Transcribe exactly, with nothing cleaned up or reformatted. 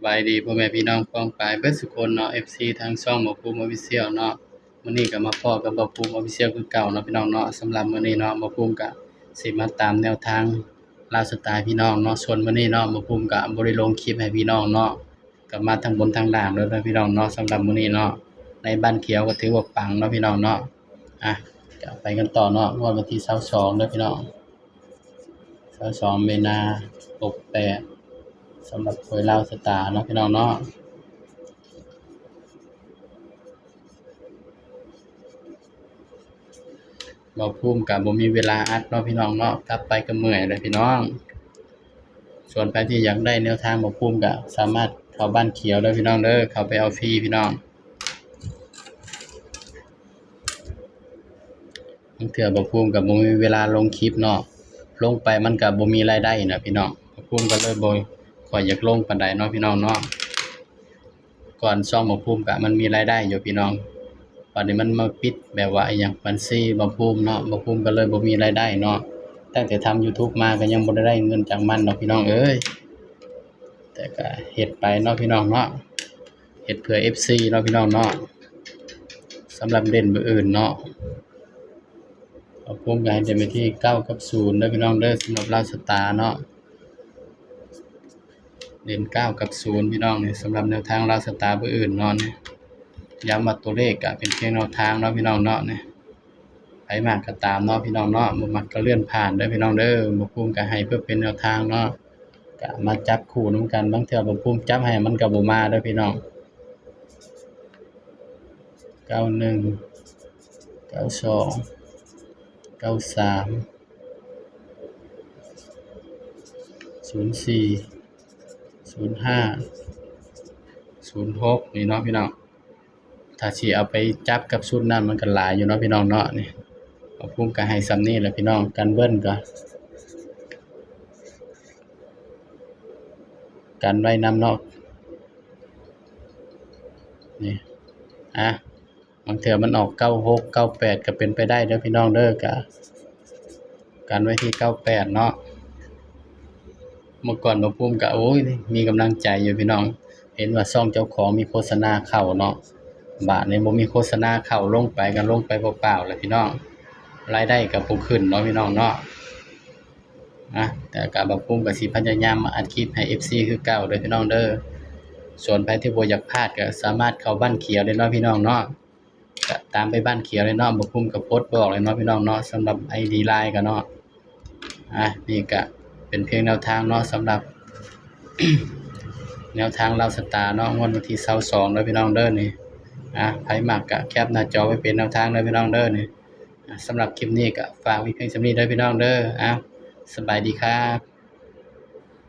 บายดีพ่อแม่พี่น้องป้องปายเบิดสุคนเนาะ เอฟซี ทางช่องบ่าวภูมิ Official เนาะ มื้อนี้ก็มาพ้อกับบ่าวภูมิ Official คือเก่าเนาะพี่น้องเนาะ สำหรับมื้อนี้เนาะ บ่าวภูมิก็สิมาตามแนวทางลาวสตาร์พี่น้องเนาะ ส่วนมื้อนี้เนาะ บ่าวภูมิก็บ่ได้ลงคลิปให้พี่น้องเนาะ ก็มาทั้งบนทั้งล่างเลยนะพี่น้องเนาะ สำหรับมื้อนี้เนาะ ในบ้านเขียวก็ถือว่าปังเนาะพี่น้องเนาะ อ่ะ ก็ไปกันต่อเนาะ งวดวันที่ซาวสองเด้อพี่น้อง ซาวสอง มีนา หกแปด สำหรับหวยลาวสตาร์เนาะพี่น้องเนาะ บ่าวภูมิก็บ่มีเวลาอัดเนาะพี่น้องเนาะ กลับไปก็เมื่อยเลยพี่น้อง ส่วนใครที่อยากได้แนวทางบ่าวภูมิก็สามารถเข้าบ้านเขียวได้พี่น้องเด้อ เข้าไปเอาฟรีพี่น้อง บางเทื่อบ่าวภูมิก็บ่มีเวลาลงคลิปเนาะ ลงไปมันก็บ่มีรายได้นะพี่น้อง บ่าวภูมิก็เลยบ่ค่อยอยากลงปานใดเนาะพี่น้องเนาะ ก่อนช่องบ่าวภูมิก็มันมีรายได้อยู่พี่น้อง บัดนี้มันมาปิดแบบว่าอิหยังบัญชีบ่าวภูมิเนาะ บ่าวภูมิก็เลยบ่มีรายได้เนาะ ตั้งแต่ทำ YouTube มาก็ยังบ่ได้ได้เงินจากมันเนาะพี่น้องเอ้ย แต่ก็เฮ็ดไปเนาะพี่น้องเนาะ เฮ็ดเพื่อ เอฟซี เนาะพี่น้องเนาะ สำหรับเด่นเบอร์อื่นเนาะ บ่าวภูมิก็ให้เด่นไปที่เก้ากับศูนย์เด้อพี่น้องเด้อ สำหรับลาวสตาร์เนาะ เด่นเก้ากับศูนย์พี่น้องนี่ สำหรับแนวทางลาวสตาร์เบอร์อื่นเนาะนี่ ย้ำว่าตัวเลขก็เป็นเพียงแนวทางเนาะพี่น้องเนาะนี่ ไผมักก็ตามเนาะพี่น้องเนาะ บ่มักก็เลื่อนผ่านเด้อพี่น้องเด้อ บ่าวภูมิก็ให้เพื่อเป็นแนวทางเนาะ ก็มาจับคู่นำกัน บางเทื่อบ่าวภูมิจับให้มันก็บ่มาเด้อพี่น้อง เก้าหนึ่ง เก้าสอง เก้าสาม ศูนย์สี่ ศูนย์ห้า ศูนย์หก นี่เนาะพี่น้อง ถ้าสิเอาไปจับกับชุดนั้นมันก็หลายอยู่เนาะพี่น้องเนาะนี่ บ่าวภูมิก็ให้ส่ำนี้แหละพี่น้อง กันเบิ้ลก็ กันไว้นำเนาะ นี่ อ่ะ บางเทื่อมันออกเก้าหก เก้าแปด ก็เป็นไปได้เด้อพี่น้องเด้อ ก็กันไว้ที่เก้าแปดเนาะ เมื่อก่อนบ่าวภูมิก็ โอ้ย มีกำลังใจอยู่พี่น้อง เห็นว่าช่องเจ้าของมีโฆษณาเข้าเนาะ บาดนี้บ่มีโฆษณาเข้า ลงไปก็ลงไปเปล่าๆแหละพี่น้อง รายได้ก็บ่ขึ้นเนาะพี่น้องเนาะ อ่ะ แต่ก็บ่าวภูมิก็สิพยายามมาอัดคลิปให้ เอฟซี คือเก่าเด้อพี่น้องเด้อ ส่วนใครที่บ่อยากพลาดก็สามารถเข้าบ้านเขียวได้เนาะพี่น้องเนาะ ก็ตามไปบ้านเขียวเลยเนาะ บ่าวภูมิก็โพสต์บอกเลยเนาะพี่น้องเนาะ สำหรับ ไอดี ไลน์ ก็เนาะ อ่ะ นี่ก็เป็นเพียงแนวทางเนาะ สำหรับ แนวทางลาวสตาร์เนาะ งวดวันที่ซาวสองเด้อพี่น้องเด้อนี่ อ่ะ ไผมักก็แคปหน้าจอไว้เป็นแนวทางเด้อพี่น้องเด้อนี่ อ่ะ สำหรับคลิปนี้ก็ฝากไว้เพียงส่ำนี้เด้อพี่น้องเด้อ อ่ะ สบายดีครับ